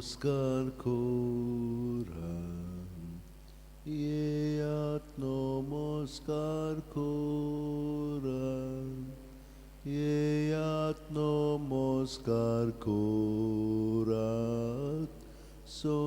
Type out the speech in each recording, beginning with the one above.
नमस्कार करात, येयात नमस्कार करात, येयात नमस्कार करात सोम्या,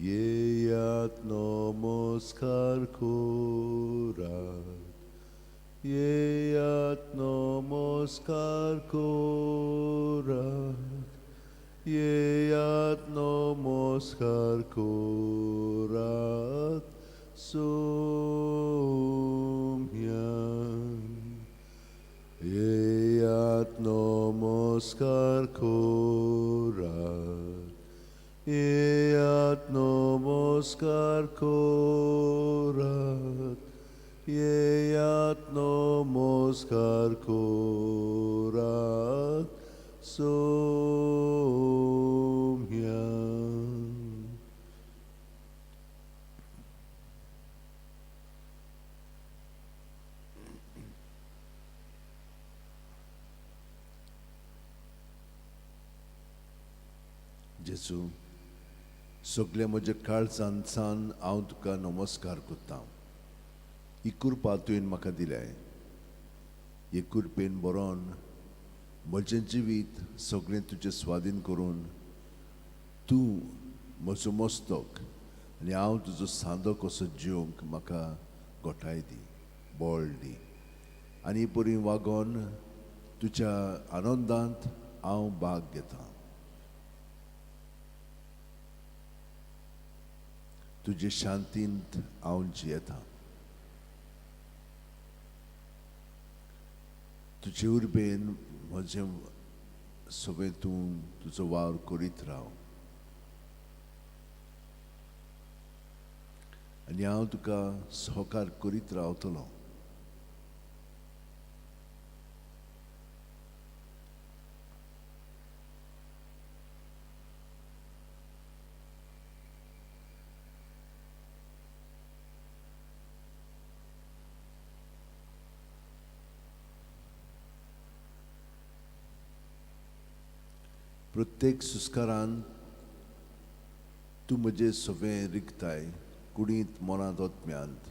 येयात नमस्कार करात, येयात नमस्कार करात, येयात नमस्कार करात सोम्या, येयात नमस्कार करात, येयात नमस्कार करात, येयात नमस्कार करात सोम्या. जेजू, सगळे म्हज्या काळजान सान हांव तुका नमस्कार करता. ही कृपा तुवें म्हाका दिल्या, हे कृपेन बरोवन म्हजें जिवीत सगळें तुजें स्वाधीन करून तूं म्हजो मस्तक आनी हांव तुजो सांदो कसो जिवंक म्हाका गोठाय दी, बळ दी आनी बरी वागोन तुज्या आनंदांत हांव भाग घेता. तुजे शांतींत हांव जियेता, तुजे उर्बेन म्हजें सगळें तूं तुजो वावर करीत राव आनी हांव तुका सहकार करीत रावतलो. प्रत्येक सुस्कारान तूं म्हजें सगळें रिगताय, कुडींत मनांत ओतम्यांत,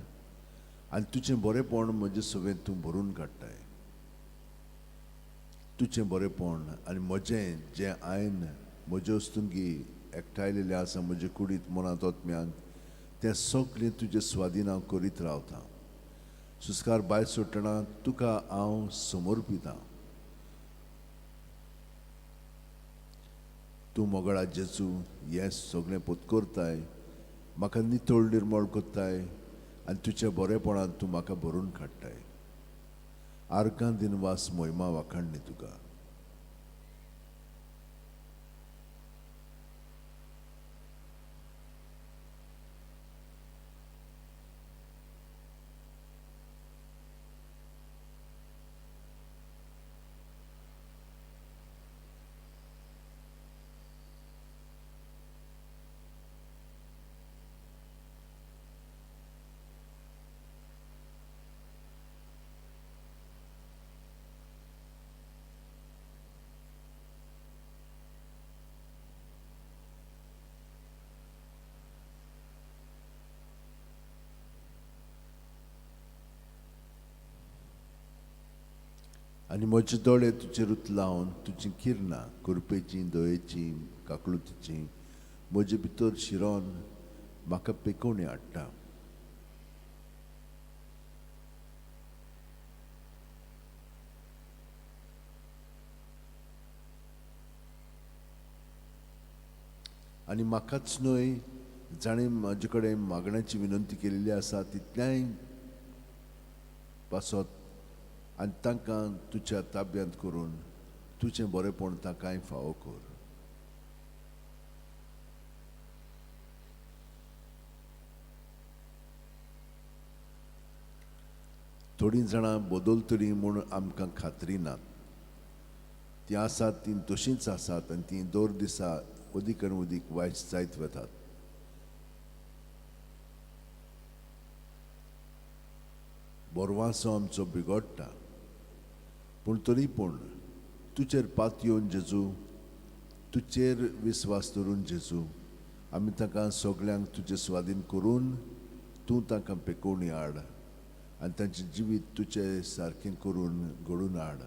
आनी तुजें बरेंपण म्हजें सगळें तूं भरून काडटाय. तुजें बरेंपण आनी म्हजें जें आयन म्हजे वस्तुंगी एकठांयलेलें आसा म्हजे कुडींत मनांत ओतम्यांत, तें सगळें तुजे स्वाधीन हांव करीत रावता. सुस्कार भायर सोडटना तुका हांव समर्पितां. तूं मोगळा जेजू हें सगळें पोतकोरताय, म्हाका नितळ निर्मळ करताय आनी तुज्या बरेपणान तूं म्हाका भरून काडटाय. आर्गां दिनवास मोहिमा वाखाणणी तुका. आनी म्हजे दोळे तुजेर लावन तुजी किरणां कुरपेची, दयेची, काकळुतीची म्हजे भितर शिरोन म्हाका पेकोवणी हाडटा. आनी म्हाकाच न्हय, जाणें म्हजे कडेन मागण्याची विनंती केल्ली आसा तितल्याय पासत आनी तांकां तुज्या ताब्यांत करून तुजें बरेंपण तांकांय फावो कर. थोडीं जाणां बदलतलीं म्हूण आमकां खात्री ना. तीं आसात तीं तशींच आसात आनी तीं दर दिसा अदीक आनी अदीक वायट जायत वतात. बरवासो आमचो बिगडटा, पूण तरी पूण तुजेर पातयेवन जेजू, तुजेर विस्वास धरून जेजू, आमी तांकां सगल्यांक तुजे स्वाधीन करून तूं तांकां पेकोवणी हाड आनी तांचें जिवीत तुजे सारकें करून घडून हाड.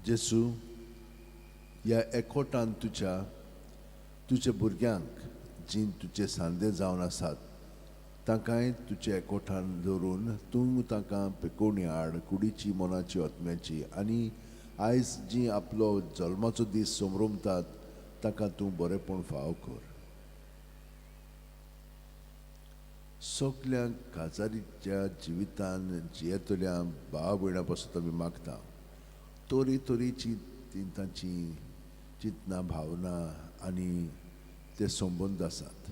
जेसू, ह्या एकवटान तुज्या तुज्या भुरग्यांक जीं तुजे सांदे जावन आसात तांकांय तुज्या एकवटान दवरून तूं तांकां पेकोवणी हाड कुडीची, मनाची, आत्म्याची आनी आयज जीं आपलो जल्माचो दीस समरमतात तांकां तूं बरेंपण फाव कर. सगळ्या काजारीच्या जिवितान जियेतल्या भाव भयणां पासून आमी मागता तरी तरेची तांची चिंतना, भावना आनी ते संबंद आसात.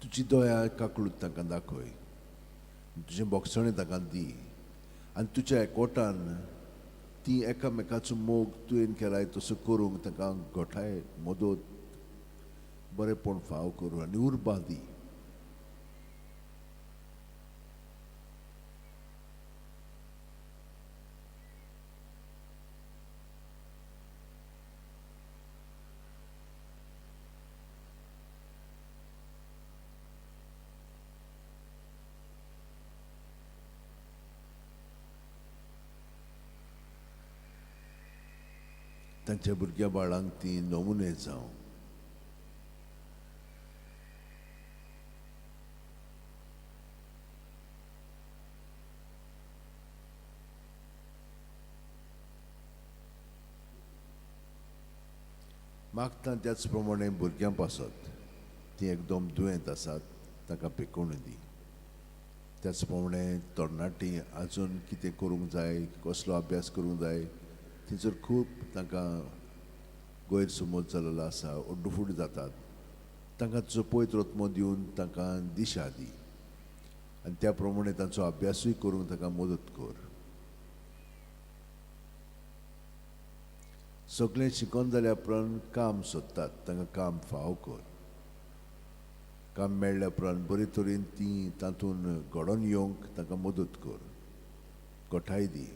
तुजी दया काकळूत तांकां दाखय, तुजें बोगसणें तांकां दी आनी तुज्या एकवटान ती एकामेकाचो मोग तुवें केलाय तसो करूंक तांकां गोठाय, मदत, बरेंपण फाव करूं आनी उर्बा दी. तांच्या भुरग्या बाळांक ती नमुने जावं. मागता त्याच प्रमाणे भुरग्यां पासत ती एकदम दुयेंत आसात तांकां पेकोवणी दी. त्याच प्रमाणे तरणाटी आजून कितें करूंक जाय, कसलो अभ्यास करूंक जाय, थंयसर खूब तांकां गैरसमज जाल्लो आसा, अड्डुफूड जातात. तांकां तुजो पवित्र आत्मो दिवन तांकां दिशा दी आनी त्या प्रमाणे तांचो अभ्यासूय करूंक तांकां मदत कर. सगळें शिकोन जाल्या उपरांत काम सोदतात, तांकां काम फाव कर. काम मेळ्ळ्या उपरांत बरे तरेन ती तातूंत घडोवन येवंक तांकां मदत कर, गोठाय दी.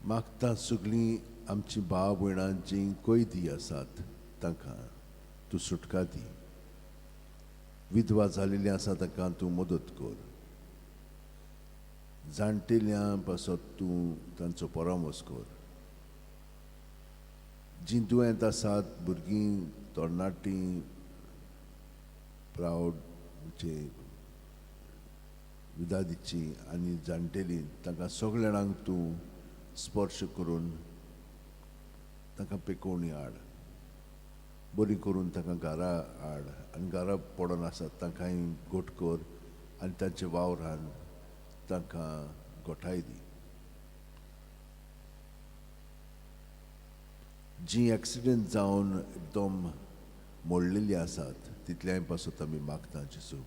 मागता सगळीं आमची भाव भयणां जीं कैदी आसात तांकां तूं सुटका दी. विधवा जाल्लीं आसा तांकां तूं मदत कर. जाणटेल्यां पासत तूं तांचो परामर्श कर. जीं दुयेंत आसात भुरगीं, तरणाटीं, प्रावड म्हणजे विदादीची आनी जाणटेलीं तांकां सगळ्या जाणांक तूं स्पर्श करून तांकां पेकोवणी हाड, बरी करून तांकां घरा हाड आनी घरा पडोन आसात तांकांय गोट कर आनी तांचे वावरान तांकां गोठाय दी. जीं एक्सिडेंट जावन एकदम मोडलेलीं आसात तितल्याय पासत आमी मागता जेजू.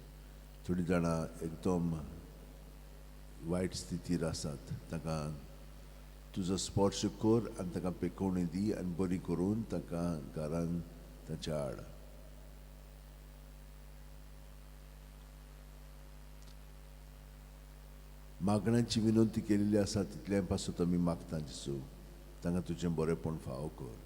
थोडीं जाणां एकदम वायट स्थितीर आसात तांकां तुजो स्पर्श कर आनी तांकां पेकोवणी दी आनी बरी करून तांकां घरान तांच्या हाड. मागण्यांची विनंती केलेली आसा तितल्याय पासत आमी मागता जेजू, तांकां तुजें बरेंपण फावो कर.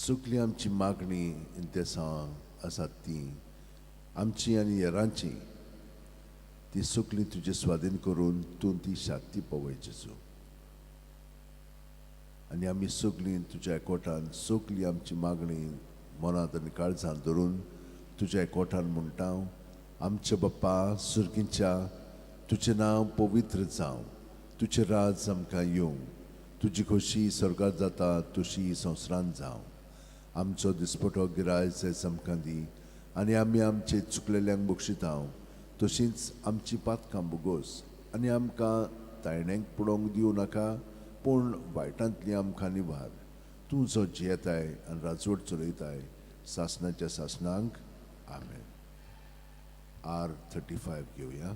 सगळी आमची मागणी इंतेसांव आसात ती आमची आनी हेरांची ती सगळी तुजे स्वाधीन करून तूं ती शांती पळय जेजू. आनी आमी सगळीं तुज्या एकवटान सगळी आमची मागणी मनांत आनी काळजांत धरून तुज्या एकवटान म्हणटा, आमच्या बाप्पा सुर्गींच्या, तुजें नांव पवित्र जावं, तुजें राज आमकां येवं, तुजी खोशी स्वर्गात जाता तशी संवसारांत जावं. आमचो दिसपटो गिरायच आमकां दी आनी आमी आमचे चुकलेल्यांक बक्षिता तशींच आमची पातकां बोगोस आनी आमकां तायण्यांक पडोवंक दिवं नाका, पूण वायटांतली आमकां निवार. तूं जो जियेताय आनी राजवट चलयताय सासणाच्या सासणांक, आमेन. R35 घेवया.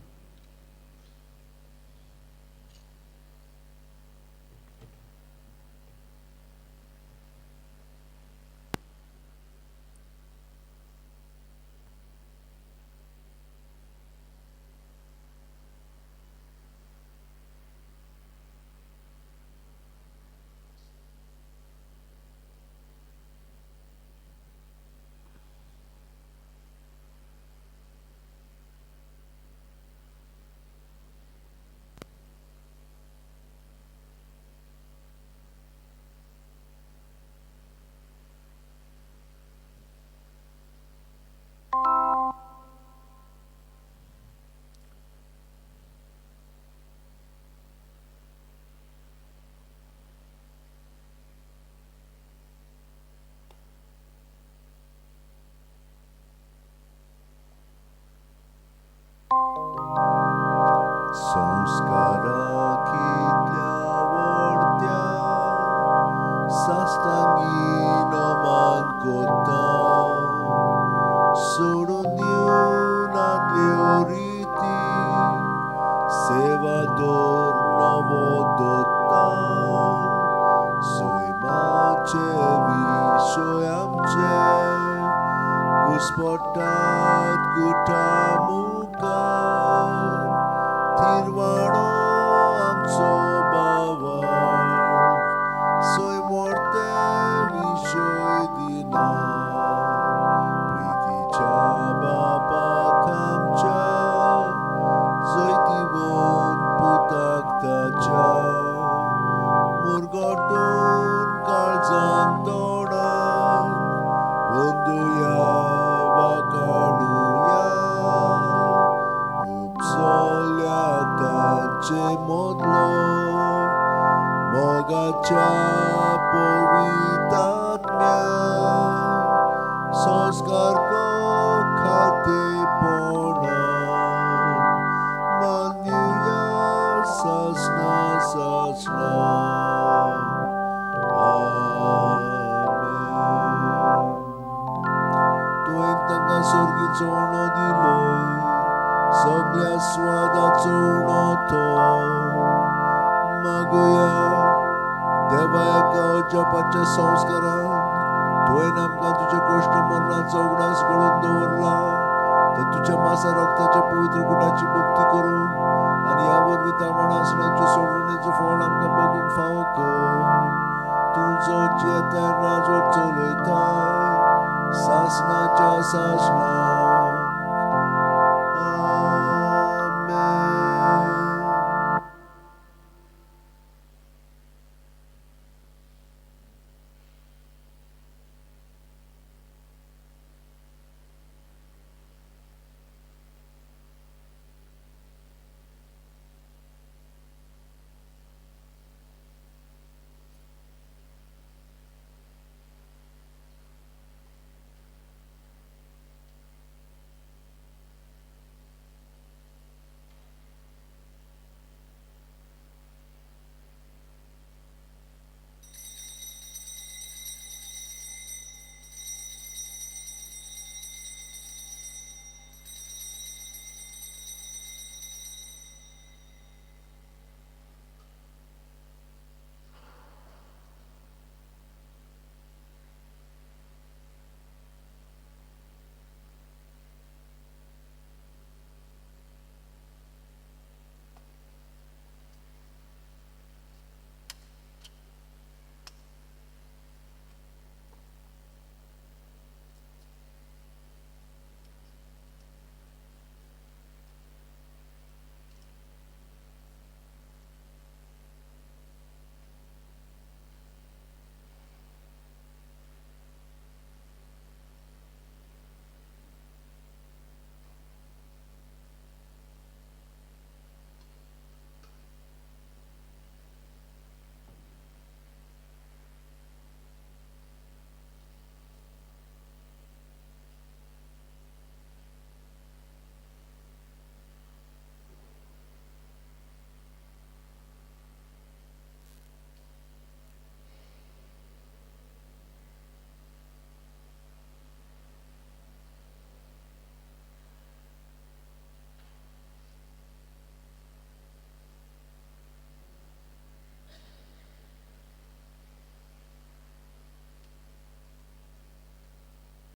संस्कारा कितल्या व्हडत्या साश्टांगी नमन करता, सोडून दिवन आदल्यो रिती सेवा दर नवो दत्ता. सैमाचे विशय आमचे घुस्पटात गुटा मुखार, थिरवाणो आमचो बाबा सैमोर्ते विशय दिना. प्रितीच्या बापाक आमच्या जैतिवंत पुताक ताच्या, मुरगटून काळजांत तोंडान वंदुया वाखाणुया. उपसल्या तांचे मदलो मोगाच्या पवितात्म्या, संस्कार खातेपणा मान्युया सासणा सासणा. आमेन. तुवें तांकां सर्गीचो उणो दिलोय, सगळ्या स्वादाचो उणो तो. मागुया. देवा, एका अजापाच्या संस्कारान तुवें आमकां तुज्या कश्ट मरणाचो उगडास घडोवन दवरला, तर तुज्या मासा रक्ताच्या पवित्र गुणाची भक्ती करून आनी ह्या वरवीं त्या मणासणाच्यो सोडवणेचो फळ आमकां बघूंक फावो कर. तूं जो जियेताय, राजवट चलयताय, सासणाच्या सासणा.